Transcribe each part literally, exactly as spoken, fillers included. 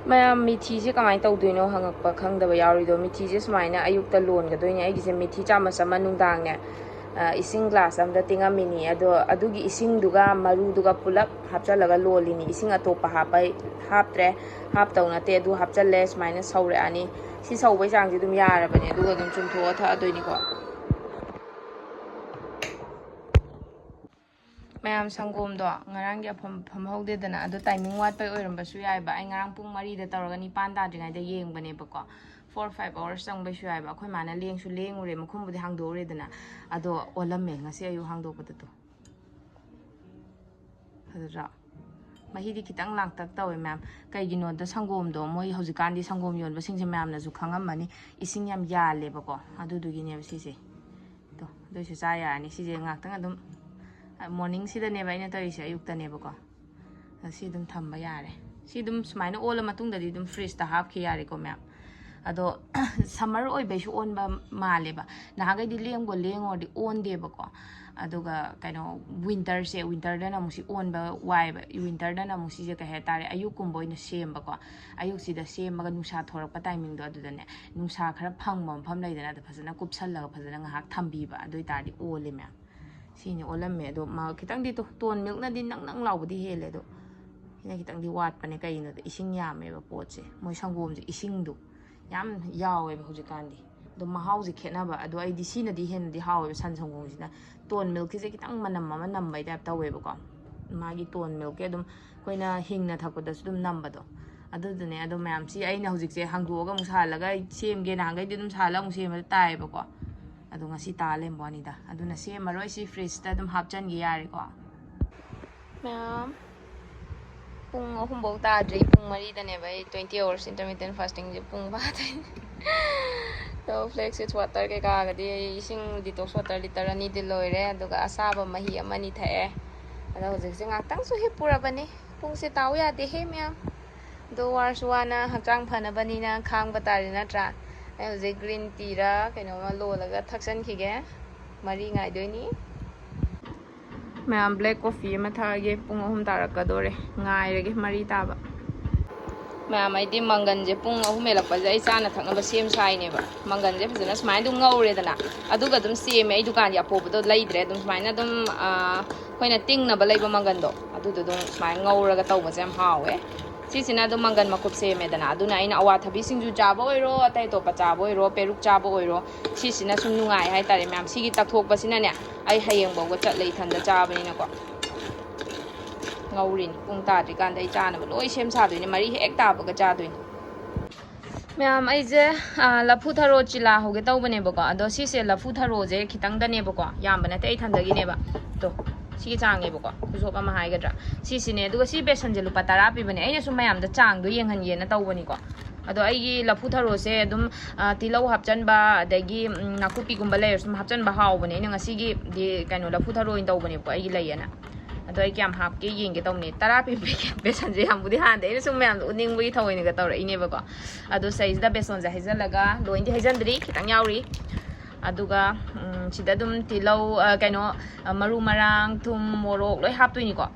ꯃꯌꯥꯝ, ꯃꯤꯊꯤꯁꯦ ꯀꯃꯥꯏꯅ ꯇꯧꯗꯣꯏꯅꯣ ꯍꯪꯉꯛꯄ ꯈꯪꯗꯕ ꯌꯥꯎꯔꯤꯗꯣ, ꯃꯤꯊꯤꯁꯦ ꯁꯨꯃꯥꯏꯅ ꯑꯌꯨꯛꯇ ꯂꯣꯟꯒꯗꯣꯏꯅꯦ꯫ ꯑꯩꯒꯤꯁꯦ ꯃꯤꯊꯤ ꯆꯥꯃꯁ ꯑꯃ ꯅꯨꯡꯗꯥꯡꯅꯦ, ꯑ, ꯏꯁꯤꯡ ꯒ꯭ꯂꯥꯁ ꯑꯃꯗ ꯇꯤꯡꯉꯝꯃꯤꯅꯤ꯫ ꯑꯗꯣ ꯑꯗꯨꯒꯤ ꯏꯁꯤꯡꯗꯨꯒ ꯃꯔꯨꯗꯨꯒ ꯄꯨꯂꯞ ꯍꯥꯞꯆꯜꯂꯒ ꯂꯣꯜꯂꯤꯅꯤ꯫ ꯏꯁꯤꯡ ꯑꯇꯣꯞꯄ ꯍꯥꯞꯄ ꯍꯥꯞꯇ꯭ꯔꯦ, ꯍꯥꯞꯇꯧ ꯅꯠꯇꯦ꯫ ꯑꯗꯨ ꯍꯥꯞꯆꯜꯂꯦ, ꯁꯨꯃꯥꯏꯅ ꯁꯧꯔꯛꯑꯅꯤ꯫ ꯁꯤ ꯁꯧꯕꯩ ꯆꯥꯡꯁꯦ ꯑꯗꯨꯝ ꯌꯥꯔꯕꯅꯦ, ꯑꯗꯨꯒ ꯑꯗꯨꯝ ꯆꯨꯝꯊꯣꯛꯑ ꯊꯛꯑꯗꯣꯏꯅꯤꯀꯣ꯫ ꯃꯌꯥꯝ, ꯁꯪꯒꯣꯝꯗꯣ ꯉꯔꯥꯡꯒꯤ ꯑꯐꯝ ꯐꯝꯍꯧꯗꯦꯗꯅ, ꯑꯗꯣ ꯇꯥꯏꯃꯤꯡ ꯋꯥꯠꯄꯩ ꯑꯣꯏꯔꯝꯕꯁꯨ ꯌꯥꯏꯕ꯫ ꯑꯩ ꯉꯔꯥꯡ ꯄꯨꯡ ꯃꯔꯤꯗ ꯇꯧꯔꯒ ꯅꯤꯄꯥꯟ ꯇꯥꯗ꯭ꯔꯤꯉꯩꯗ ꯌꯦꯡꯕꯅꯦꯕꯀꯣ꯫ Four five hours ꯆꯪꯕꯩꯁꯨ ꯌꯥꯏꯕ꯫ ꯑꯩꯈꯣꯏ ꯃꯥꯅ ꯂꯦꯡꯁꯨ ꯂꯦꯡꯉꯨꯔꯦ, ꯃꯈꯨꯝꯕꯨꯗꯤ ꯍꯥꯡꯗꯣꯛꯎꯔꯦꯗꯅ, ꯑꯗꯣ ꯑꯣꯜꯂꯝꯃꯦ ꯉꯁꯤ ꯑꯌꯨꯛ ꯍꯥꯡꯗꯣꯛꯄꯗ꯫ ꯇꯣ, ꯐꯖꯗ꯭ꯔꯣ? ꯃꯍꯤꯗꯤ ꯈꯤꯇꯪ ꯂꯥꯡꯇꯛ ꯇꯧꯋꯦ ꯃꯌꯥꯝ꯫ ꯀꯩꯒꯤꯅꯣꯗ, ꯁꯪꯒꯣꯝꯗꯣ, ꯃꯣꯏ ꯍꯧꯖꯤꯛꯀꯥꯟꯗꯤ ꯁꯪꯒꯣꯝ ꯌꯣꯟꯕꯁꯤꯡꯁꯦ ꯃꯌꯥꯝꯅꯁꯨ ꯈꯪꯉꯝꯃꯅꯤ, ꯏꯁꯤꯡ ꯌꯥꯝ ꯌꯥꯜꯂꯦꯕꯀꯣ, ꯑꯗꯨꯗꯨꯒꯤꯅꯦꯕ ꯁꯤꯁꯦ꯫ ꯇꯣ, ꯑꯗꯨꯏꯁꯨ ꯆꯥ ꯌꯥꯔꯅꯤ꯫ ꯁꯤꯁꯦ ꯉꯥꯛꯇꯪ ꯑꯗꯨꯝ, ꯃꯣꯔꯅꯤꯡꯁꯤꯗꯅꯦꯕ ꯑꯩꯅ ꯇꯧꯔꯤꯁꯦ, ꯑꯌꯨꯛꯇꯅꯦꯕꯀꯣ꯫ ꯑꯗꯣ ꯁꯤ ꯑꯗꯨꯝ ꯊꯝꯕ ꯌꯥꯔꯦ꯫ ꯁꯤ ꯑꯗꯨꯝ ꯁꯨꯃꯥꯏꯅ ꯑꯣꯜꯂ ꯃꯇꯨꯡꯗꯗꯤ ꯑꯗꯨꯝ ꯐ꯭ꯔꯤꯖꯇ ꯍꯥꯞꯈꯤ ꯌꯥꯔꯦꯀꯣ ꯃꯌꯥꯝ꯫ ꯑꯗꯣ ꯁꯝꯃꯔ ꯑꯣꯏꯕꯩꯁꯨ ꯑꯣꯟꯕ ꯃꯥꯜꯂꯦꯕ꯫ ꯅꯍꯥꯟꯈꯩꯗꯤ ꯂꯦꯡꯒꯣ ꯂꯦꯡꯉꯨꯔꯗꯤ ꯑꯣꯟꯗꯦꯕꯀꯣ꯫ ꯑꯗꯨꯒ ꯀꯩꯅꯣ, ꯋꯤꯟꯇꯔꯁꯦ, ꯋꯤꯟꯇꯔꯗꯅ ꯑꯃꯨꯛ ꯁꯤ ꯑꯣꯟꯕ ꯋꯥꯏꯑꯦꯕ꯫ ꯋꯤꯟꯇꯔꯗꯅ ꯑꯃꯨꯛ ꯁꯤꯁꯦ ꯀꯩ ꯍꯥꯏꯇꯥꯔꯦ, ꯑꯌꯨꯛꯀꯨꯝꯕ ꯑꯣꯏꯅ ꯁꯦꯝꯕꯀꯣ꯫ ꯑꯌꯨꯛꯁꯤꯗ ꯁꯦꯝꯃꯒ ꯅꯨꯡꯁꯥ ꯊꯣꯔꯛꯄ ꯇꯥꯏꯃꯤꯡꯗꯣ, ꯑꯗꯨꯗꯅꯦ, ꯅꯨꯡꯁꯥ ꯈꯔ ꯐꯪꯕ ꯃꯐꯝ ꯂꯩꯗꯅ, ꯑꯗꯨ ꯐꯖꯅ ꯀꯨꯞꯁꯜꯂꯒ ꯐꯖꯅ ꯉꯥꯏꯍꯥꯛ ꯊꯝꯕꯤꯕ, ꯑꯗꯨ ꯑꯣꯏꯇꯥꯔꯗꯤ ꯑꯣꯜꯂꯦ ꯃꯌꯥꯝ꯫ ꯁꯤꯅꯤ ꯑꯣꯜꯂꯝꯃꯦ꯫ ꯑꯗꯣ ꯃꯥ ꯈꯤꯇꯪꯗꯤ ꯇꯣ-, ꯇꯣꯟ ꯃꯤꯜꯛꯅꯗꯤ ꯅꯪ ꯅꯪ ꯂꯥꯎꯕꯗꯤ ꯍꯦꯜꯂꯦ꯫ ꯑꯗꯣ ꯁꯤꯅ ꯈꯤꯇꯪꯗꯤ ꯋꯥꯠꯄꯅꯦ, ꯀꯩꯒꯤꯅꯣꯗ ꯏꯁꯤꯡ ꯌꯥꯝꯃꯦꯕ ꯄꯣꯠꯁꯦ, ꯃꯣꯏ ꯁꯪꯒꯣꯝꯁꯦ ꯏꯁꯤꯡꯗꯣ ꯌꯥꯝ ꯌꯥꯎꯋꯦꯕ ꯍꯧꯖꯤꯛꯀꯥꯟꯗꯤ꯫ ꯑꯗꯣ ꯃꯍꯥꯎꯁꯦ ꯈꯦꯠꯅꯕ꯫ ꯑꯗꯣ ꯑꯩꯗꯤ ꯁꯤꯅꯗꯤ ꯍꯦꯟꯅꯗꯤ ꯍꯥꯎꯋꯦꯕ, ꯁꯟ ꯁꯪꯒꯣꯝꯁꯤꯅ꯫ ꯇꯣꯟ ꯃꯤꯜꯛꯀꯤꯁꯦ ꯈꯤꯇꯪ ꯃꯅꯝ ꯑꯃ ꯅꯝꯕꯩ ꯇꯥꯏꯞ ꯇꯧꯋꯦꯕꯀꯣ꯫ ꯃꯥꯒꯤ ꯇꯣꯟ ꯃꯤꯜꯛꯀꯤ ꯑꯗꯨꯝ ꯑꯩꯈꯣꯏꯅ ꯍꯤꯡꯅ ꯊꯛꯄꯗꯁꯨ ꯑꯗꯨꯝ ꯅꯝꯕꯗꯣ꯫ ꯑꯗꯨꯗꯨꯅꯦ꯫ ꯑꯗꯣ ꯃꯌꯥꯝ, ꯁꯤ ꯑꯩꯅ ꯍꯧꯖꯤꯛꯁꯦ ꯍꯥꯡꯗꯣꯛꯑꯒ ꯑꯃꯨꯛ ꯁꯥꯍꯜꯂꯒ ꯑꯩ ꯁꯦꯝꯒꯦ꯫ ꯅꯍꯥꯟꯈꯩꯗꯤ ꯑꯗꯨꯝ ꯁꯥꯍꯜꯂꯒ ꯑꯃꯨꯛ ꯁꯦꯝꯕꯗ ꯇꯥꯏꯌꯦꯕꯀꯣ꯫ ꯑꯗꯣ ꯉꯁꯤ ꯇꯥ ꯂꯩꯔꯝꯕ ꯋꯥꯅꯤꯗ꯫ ꯑꯗꯨꯅ ꯁꯦꯝꯃꯔꯣꯏ, ꯁꯤ ꯐ꯭ꯔꯤꯖꯇ ꯑꯗꯨꯝ ꯍꯥꯞꯆꯟꯒꯦ ꯌꯥꯔꯦꯀꯣ꯫ ꯃꯌꯥꯝ, ꯄꯨꯡ ꯑꯍꯨꯝꯐꯧ ꯇꯥꯗ꯭ꯔꯤ, ꯄꯨꯡ ꯃꯔꯤꯗꯅꯦꯕ ꯑꯩ twenty hours intermittent fasting ꯁꯦ ꯄꯨꯡ ꯐꯥꯗꯣꯏꯅꯦ꯫ ꯑꯗꯣ flaxseed water ꯀꯩꯀꯥꯒꯗꯤ ꯑꯩ ꯏꯁꯤꯡ detox water litre ꯑꯅꯤꯗꯤ ꯂꯣꯏꯔꯦ, ꯑꯗꯨꯒ ꯑꯁꯥꯕ ꯃꯍꯤ ꯑꯃꯅꯤ ꯊꯛꯑꯦ꯫ ꯑꯗꯣ ꯍꯧꯖꯤꯛꯁꯦ ꯉꯥꯛꯇꯪꯁꯨ ꯍꯤꯞꯄꯨꯔꯕꯅꯤ꯫ ꯄꯨꯡꯁꯦ ꯇꯥꯎ ꯌꯥꯗꯦꯍꯦ ꯃꯌꯥꯝ꯫ ꯑꯗꯣ ꯋꯥꯔꯁꯨ ꯋꯥꯅ ꯍꯛꯆꯥꯡ ꯐꯅꯕꯅꯤꯅ ꯈꯥꯡꯕ ꯇꯥꯔꯦ ꯅꯠꯇ꯭ꯔꯥ? ꯑꯩ ꯍꯧꯖꯤꯛ green tea ꯔ ꯀꯩꯅꯣꯝꯃ ꯂꯣꯜꯂꯒ ꯊꯛꯆꯟꯈꯤꯒꯦ꯫ ꯃꯔꯤ ꯉꯥꯏꯗꯣꯏꯅꯤ꯫ ꯃꯌꯥꯝ, black coffee ꯑꯃ ꯊꯛꯑꯒꯦ꯫ ꯄꯨꯡ ꯑꯍꯨꯝ ꯇꯥꯔꯛꯀꯗꯣꯔꯦ꯫ ꯉꯥꯏꯔꯒꯦ ꯃꯔꯤ ꯇꯥꯕ꯫ ꯃꯌꯥꯝ, ꯑꯩꯗꯤ ꯃꯪꯒꯟꯁꯦ ꯄꯨꯡ ꯑꯍꯨꯝ ꯍꯦꯜꯂꯛꯄꯁꯦ ꯑꯩ ꯆꯥꯅ ꯊꯛꯅꯕ ꯁꯦꯝ ꯁꯥꯏꯅꯦꯕ꯫ ꯃꯪꯒꯟꯁꯦ ꯐꯖꯅ ꯁꯨꯃꯥꯏꯅ ꯑꯗꯨꯝ ꯉꯧꯔꯦꯗꯅ, ꯑꯗꯨꯒ ꯑꯗꯨꯝ ꯁꯦꯝꯃꯦ꯫ ꯑꯩ ꯗꯨꯀꯥꯟꯒꯤ ꯑꯄꯣꯞꯄꯗꯣ ꯂꯩꯗ꯭ꯔꯦ꯫ ꯑꯗꯨꯝ ꯁꯨꯃꯥꯏꯅ ꯑꯗꯨꯝ, ꯑꯥ, ꯑꯩꯈꯣꯏꯅ ꯇꯤꯡꯅꯕ ꯂꯩꯕ ꯃꯪꯒꯟꯗꯣ, ꯑꯗꯨꯗꯣ ꯑꯗꯨꯝ ꯁꯨꯃꯥꯏꯅ ꯉꯧꯔꯒ ꯇꯧꯕꯁꯦ ꯌꯥꯝ ꯍꯥꯎꯋꯦ꯫ ꯁꯤꯁꯤꯅ ꯑꯗꯨꯝ ꯃꯪꯒꯟ ꯃꯀꯨꯞ ꯁꯦꯝꯃꯦꯗꯅ꯫ ꯑꯗꯨꯅ ꯑꯩꯅ ꯑꯋꯥꯊꯕꯤ ꯁꯤꯡꯖꯨ ꯆꯥꯕ ꯑꯣꯏꯔꯣ, ꯑꯇꯩ ꯑꯇꯣꯞꯄ ꯆꯥꯕ ꯑꯣꯏꯔꯣ, ꯄꯦꯔꯨꯛ ꯆꯥꯕ ꯑꯣꯏꯔꯣ, ꯁꯤꯁꯤꯅ ꯁꯨꯝ ꯅꯨꯡꯉꯥꯏ ꯍꯥꯏꯇꯥꯔꯦ ꯃꯌꯥꯝ꯫ ꯁꯤꯒꯤ ꯇꯛꯊꯣꯛꯄꯁꯤꯅꯅꯦ, ꯑꯩ ꯍꯌꯦꯡꯐꯥꯎꯕ ꯆꯠꯂꯦ ꯏꯊꯟꯗ ꯆꯥꯕꯅꯤꯅꯀꯣ꯫ ꯉꯧꯔꯤꯅꯤ꯫ ꯄꯨꯡ ꯇꯥꯗ꯭ꯔꯤꯀꯥꯟꯗ ꯑꯩ ꯆꯥꯅꯕ ꯂꯣꯏ ꯁꯦꯝ ꯁꯥꯗꯣꯏꯅꯦ꯫ ꯃꯔꯤ ꯍꯦꯛ ꯇꯥꯕꯒ ꯆꯥꯗꯣꯏꯅꯤ꯫ ꯃꯌꯥꯝ, ꯑꯩꯁꯦ, ꯑ, ꯂꯐꯨ ꯊꯔꯣ ꯆꯤꯂꯥ ꯍꯧꯒꯦ ꯇꯧꯕꯅꯦꯕꯀꯣ꯫ ꯑꯗꯣ ꯁꯤꯁꯦ ꯂꯐꯨ ꯊꯔꯣꯁꯦ ꯈꯤꯇꯪꯗꯅꯦꯕꯀꯣ, ꯌꯥꯝꯕ ꯅꯠꯇꯦ, ꯑꯩ ꯏꯊꯟꯗꯒꯤꯅꯦꯕ꯫ ꯇꯣ, ꯁꯤꯒꯤ ꯆꯥꯡꯅꯦꯕꯀꯣ, ꯈꯨꯁꯣꯞ ꯑꯃ ꯍꯥꯏꯒꯗ꯭ꯔꯥ, ꯁꯤꯁꯤꯅꯦ꯫ ꯑꯗꯨꯒ ꯁꯤ ꯕꯦꯁꯟꯁꯦ ꯂꯨꯄꯥ ꯇꯔꯥ ꯄꯤꯕꯅꯦ꯫ ꯑꯩꯅ ꯁꯨꯝ ꯃꯌꯥꯝꯗ ꯆꯥꯡꯗꯣ ꯌꯦꯡꯍꯟꯒꯦꯅ ꯇꯧꯕꯅꯤꯀꯣ꯫ ꯑꯗꯣ ꯑꯩꯒꯤ ꯂꯐꯨ ꯊꯔꯣꯁꯦ ꯑꯗꯨꯝ, ꯑ, ꯇꯤꯜꯍꯧ ꯍꯥꯞꯆꯟꯕ, ꯑꯗꯒꯤ, ꯎꯝ, ꯅꯥꯀꯨꯞꯄꯤꯒꯨꯝꯕ ꯂꯩꯔꯁꯨ ꯑꯗꯨꯝ ꯍꯥꯞꯆꯟꯕ ꯍꯥꯎꯕꯅꯦ꯫ ꯑꯩꯅ ꯉꯁꯤꯒꯤꯗꯤ ꯀꯩꯅꯣ, ꯂꯐꯨ ꯊꯔꯣ ꯑꯣꯏꯅ ꯇꯧꯕꯅꯦꯕꯀꯣ, ꯑꯩꯒꯤ ꯂꯩꯌꯦꯅ꯫ ꯑꯗꯣ ꯑꯩ ꯀꯌꯥꯝ ꯍꯥꯞꯀꯦ ꯌꯦꯡꯒꯦ ꯇꯧꯕꯅꯦ꯫ ꯇꯔꯥ ꯄꯤꯕ ꯄꯦꯀꯦꯠ ꯕꯦꯁꯟꯁꯦ ꯌꯥꯝꯕꯨꯗꯤ ꯍꯥꯟꯗꯦ, ꯑꯩꯅ ꯁꯨꯝ ꯃꯌꯥꯝꯗ ꯎꯠꯅꯤꯡꯕꯒꯤ ꯊꯑꯣꯏꯅꯒ ꯇꯧꯔꯛꯏꯅꯦꯕꯀꯣ꯫ ꯑꯗꯣ ꯁꯤꯗꯩꯁꯤꯗ ꯕꯦꯁꯣꯟꯁꯦ ꯍꯩꯖꯜꯂꯒ, ꯂꯣꯏꯅꯗꯤ ꯍꯩꯖꯟꯗ꯭ꯔꯤ, ꯈꯤꯇꯪ ꯌꯥꯎꯔꯤ꯫ ꯑꯗꯨꯒ, ꯎꯝ, ꯁꯤꯗ ꯑꯗꯨꯝ ꯇꯤꯜꯍꯧ, ꯑ, ꯀꯩꯅꯣ, ꯑ, ꯃꯔꯨ ꯃꯔꯥꯡ, ꯊꯨꯝ, ꯃꯣꯔꯣꯛ ꯂꯣꯏ ꯍꯥꯞꯇꯣꯏꯅꯤꯀꯣ꯫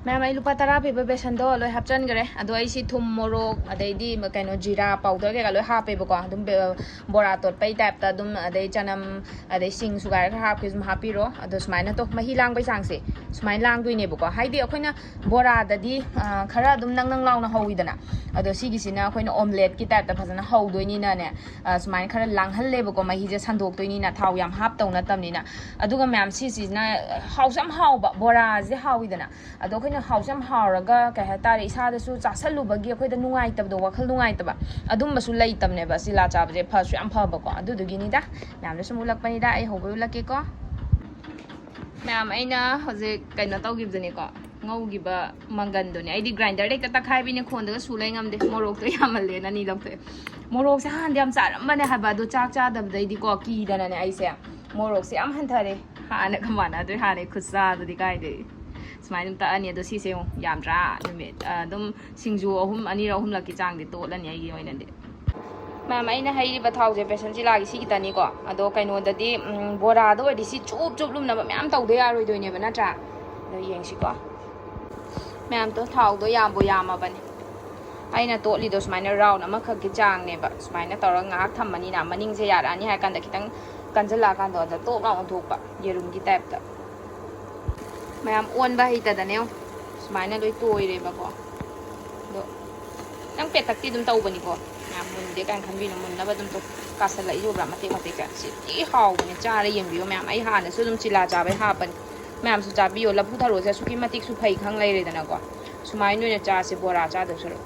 ꯃꯌꯥꯝ, ꯑꯩ ꯂꯨꯄꯥ ꯇꯔꯥ ꯄꯤꯕ ꯕꯦꯁꯟꯗꯣ ꯂꯣꯏ ꯍꯥꯞꯆꯟꯈ꯭ꯔꯦ꯫ ꯑꯗꯣ ꯑꯩ ꯁꯤ ꯊꯨꯝ, ꯃꯣꯔꯣꯛ, ꯑꯗꯩꯗꯤ ꯀꯩꯅꯣ, ꯖꯤꯔꯥ ꯄꯥꯎꯗꯔ ꯀꯩꯀꯥ ꯂꯣꯏ ꯍꯥꯞꯄꯦꯕꯀꯣ꯫ ꯑꯗꯨꯝ ꯕꯦ-, ꯕꯣꯔꯥ ꯇꯣꯠꯄꯩ ꯇꯥꯏꯞꯇ ꯑꯗꯨꯝ, ꯑꯗꯩ ꯆꯅꯝ, ꯑꯗꯩ ꯁꯤꯡ ꯁꯨꯒꯥꯏꯔꯒ ꯍꯥꯞꯀꯦꯁꯨ ꯑꯗꯨꯝ ꯍꯥꯞꯄꯤꯔꯣ꯫ ꯑꯗꯣ ꯁꯨꯃꯥꯏꯅ ꯇꯣ, ꯃꯍꯤ ꯂꯥꯡꯕꯩ ꯆꯥꯡꯁꯦ ꯁꯨꯃꯥꯏꯅ ꯂꯥꯡꯗꯣꯏꯅꯦꯕꯀꯣ꯫ ꯍꯥꯏꯗꯤ ꯑꯩꯈꯣꯏꯅ ꯕꯣꯔꯥꯗꯗꯤ, ꯑ, ꯈꯔ ꯑꯗꯨꯝ ꯅꯪ ꯅꯪ ꯂꯥꯎꯅ ꯍꯧꯋꯤꯗꯅ꯫ ꯑꯗꯣ ꯁꯤꯒꯤꯁꯤꯅ ꯑꯩꯈꯣꯏꯅ ꯑꯣꯝꯂꯦꯠꯀꯤ ꯇꯥꯏꯞꯇ ꯐꯖꯅ ꯍꯧꯗꯣꯏꯅꯤꯅꯅꯦ, ꯑ, ꯁꯨꯃꯥꯏꯅ ꯈꯔ ꯂꯥꯡꯍꯜꯂꯦꯕꯀꯣ꯫ ꯃꯍꯤꯁꯦ ꯁꯟꯗꯣꯛꯇꯣꯏꯅꯤꯅ, ꯊꯥꯎ ꯌꯥꯝ ꯍꯥꯞꯇꯧ ꯅꯠꯇꯕꯅꯤꯅ꯫ ꯑꯗꯨꯒ ꯃꯌꯥꯝ, ꯁꯤꯁꯤꯅ ꯍꯥꯎꯁꯨ ꯌꯥꯝ ꯍꯥꯎꯕ, ꯕꯣꯔꯥꯁꯦ ꯍꯥꯎꯋꯤꯗꯅ꯫ ꯑꯗꯣ ꯑꯩꯈꯣꯏꯅ ꯍꯥꯎꯁꯨ ꯌꯥꯝ ꯍꯥꯎꯔꯒ, ꯀꯩ ꯍꯥꯏꯇꯥꯔꯦ, ꯏꯁꯥꯗꯁꯨ ꯆꯥꯁꯜꯂꯨꯕꯒꯤ ꯑꯩꯈꯣꯏꯗ ꯅꯨꯡꯉꯥꯏꯇꯕꯗꯣ, ꯋꯥꯈꯜ ꯅꯨꯡꯉꯥꯏꯇꯕ, ꯑꯗꯨꯝꯕꯁꯨ ꯂꯩꯇꯕꯅꯦꯕ꯫ ꯆꯤꯂꯥ ꯆꯥꯕꯁꯦ ꯐꯁꯨ ꯌꯥꯝ ꯐꯕꯀꯣ꯫ ꯑꯗꯨꯗꯨꯒꯤꯅꯤꯗ, ꯃꯌꯥꯝꯗ ꯁꯨꯝ ꯎꯠꯂꯛꯄꯅꯤꯗ꯫ ꯑꯩ ꯍꯧꯕꯩ ꯎꯠꯂꯛꯀꯦꯀꯣ꯫ ꯃꯌꯥꯝ, ꯑꯩꯅ ꯍꯧꯖꯤꯛ ꯀꯩꯅꯣ ꯇꯧꯈꯤꯕꯗꯨꯅꯦꯀꯣ, ꯉꯧꯈꯤꯕ ꯃꯪꯒꯟꯗꯨꯅꯦ꯫ ꯑꯩꯗꯤ ꯒ꯭ꯔꯥꯏꯟꯗꯔꯗ ꯍꯦꯛꯇ ꯇꯛꯈꯥꯏꯕꯤꯅꯦ, ꯈꯣꯟꯗꯒ ꯁꯨ ꯂꯩ ꯉꯝꯗꯦ꯫ ꯃꯣꯔꯣꯛꯇꯣ ꯌꯥꯝꯃꯜꯂꯦꯅ ꯑꯅꯤ ꯂꯧꯊꯣꯛꯑꯦ꯫ ꯃꯣꯔꯣꯛꯁꯦ ꯍꯥꯟꯅꯗꯤ ꯌꯥꯝ ꯆꯥꯔꯝꯕꯅꯦ ꯍꯥꯏꯕ, ꯑꯗꯣ ꯆꯥꯛ ꯆꯥꯗꯕꯗꯩꯗꯤꯀꯣ, ꯀꯤꯗꯅꯅꯦ ꯑꯩꯁꯦ ꯃꯣꯔꯣꯛꯁꯦ ꯌꯥꯝ ꯍꯟꯊꯔꯦ꯫ ꯍꯥꯟꯅꯒ ꯃꯥꯟꯅꯗ꯭ꯔꯦ, ꯍꯥꯟꯅꯒꯤ ꯈꯨꯠꯆꯥꯗꯨꯗꯤ ꯀꯥꯏꯗꯩ꯫ ꯁꯨꯃꯥꯏꯅ ꯑꯗꯨꯝ ꯇꯛꯑꯅꯤ꯫ ꯑꯗꯣ ꯁꯤꯁꯦ ꯌꯦꯡꯉꯨ, ꯌꯥꯝꯗ꯭ꯔꯥ? ꯅꯨꯃꯤꯠ, ꯑ, ꯑꯗꯨꯝ ꯁꯤꯡꯖꯨ ꯑꯍꯨꯝ, ꯑꯅꯤꯔꯛ ꯑꯍꯨꯝꯂꯛꯀꯤ ꯆꯥꯡꯗꯤ ꯇꯣꯠꯂꯅꯤ ꯑꯩꯒꯤ ꯑꯣꯏꯅꯗꯤ꯫ ꯃꯌꯥꯝ, ꯑꯩꯅ ꯍꯩꯔꯤꯕ ꯊꯥꯎꯁꯦ ꯕꯦꯁꯟ ꯖꯤꯂꯥꯒꯤ ꯁꯤ ꯈꯤꯇꯅꯤꯀꯣ꯫ ꯑꯗꯣ ꯀꯩꯅꯣꯗꯗꯤ, ꯎꯝ, ꯕꯣꯔꯥꯗ ꯑꯣꯏꯔꯗꯤ ꯁꯤ ꯆꯨꯞ ꯆꯨꯞ ꯂꯨꯝꯅꯕ ꯃꯌꯥꯝ ꯇꯧꯗ ꯌꯥꯔꯣꯏꯗꯣꯏꯅꯦꯕ, ꯅꯠꯇ꯭ꯔꯥ? ꯑꯗꯣ ꯌꯦꯡꯁꯤꯀꯣ꯫ ꯃꯌꯥꯝꯗꯣ ꯊꯥꯎꯗꯣ ꯌꯥꯝꯕꯨ ꯌꯥꯝꯃꯕꯅꯦ꯫ ꯑꯩꯅ ꯇꯣꯠꯂꯤꯗꯣ ꯁꯨꯃꯥꯏꯅ ꯔꯥꯎꯟ ꯑꯃꯈꯛꯀꯤ ꯆꯥꯡꯅꯦꯕ꯫ ꯁꯨꯃꯥꯏꯅ ꯇꯧꯔꯒ ꯉꯥꯏꯍꯥꯛ ꯊꯝꯃꯅꯤꯅ, ꯃꯅꯤꯡꯁꯦ ꯌꯥꯔꯛꯑꯅꯤ ꯍꯥꯏ ꯀꯥꯟꯗ ꯈꯤꯇꯪ ꯀꯟꯁꯤꯜꯂꯛꯑꯀꯥꯟꯗ ꯑꯗ ꯇꯣꯛ ꯂꯥꯎꯅ ꯊꯣꯛꯄ ꯌꯦꯔꯨꯝꯒꯤ ꯇꯥꯏꯞꯇ꯫ ꯃꯌꯥꯝ ꯑꯣꯟꯕ ꯍꯩꯇꯗꯅꯦ ꯌꯦꯡꯉꯣ, ꯁꯨꯃꯥꯏꯅ ꯂꯣꯏ ꯇꯣꯏꯔꯦꯕꯀꯣ꯫ ꯑꯗꯣ ꯈꯤꯇꯪ ꯄꯦꯠꯇꯛꯇꯤ ꯑꯗꯨꯝ ꯇꯧꯕꯅꯤꯀꯣ꯫ ꯃꯌꯥꯝ ꯃꯨꯟꯗꯦ ꯀꯥꯏꯅ ꯈꯟꯕꯤꯅꯨ, ꯃꯨꯟꯅꯕ ꯑꯗꯨꯝ ꯇꯧ꯫ ꯀꯥꯁꯜꯂꯛꯏꯁꯦ ꯎꯕ꯭ꯔꯥ? ꯃꯇꯦꯛ ꯃꯇꯦꯛꯁꯦ꯫ ꯁꯤꯗꯤ ꯍꯥꯎꯕꯅꯦ, ꯆꯥꯔ ꯌꯦꯡꯕꯤꯌꯨ ꯃꯌꯥꯝ꯫ ꯑꯩ ꯍꯥꯟꯅꯁꯨ ꯑꯗꯨꯝ ꯆꯤꯂꯥ ꯆꯥꯕꯩ ꯍꯥꯞꯄꯅꯤ꯫ ꯃꯌꯥꯝꯁꯨ ꯆꯥꯕꯤꯌꯣ꯫ ꯂꯐꯨ ꯊꯔꯣꯁꯦ ꯑꯁꯨꯛꯀꯤ ꯃꯇꯤꯛꯁꯨ ꯐꯩ ꯈꯪ ꯂꯩꯔꯦꯗꯅꯀꯣ꯫ ꯁꯨꯃꯥꯏꯅ ꯑꯣꯏꯅ ꯆꯥꯁꯦ, ꯕꯣꯔꯥ ꯆꯥꯗꯧ ꯁꯔꯨꯛ꯫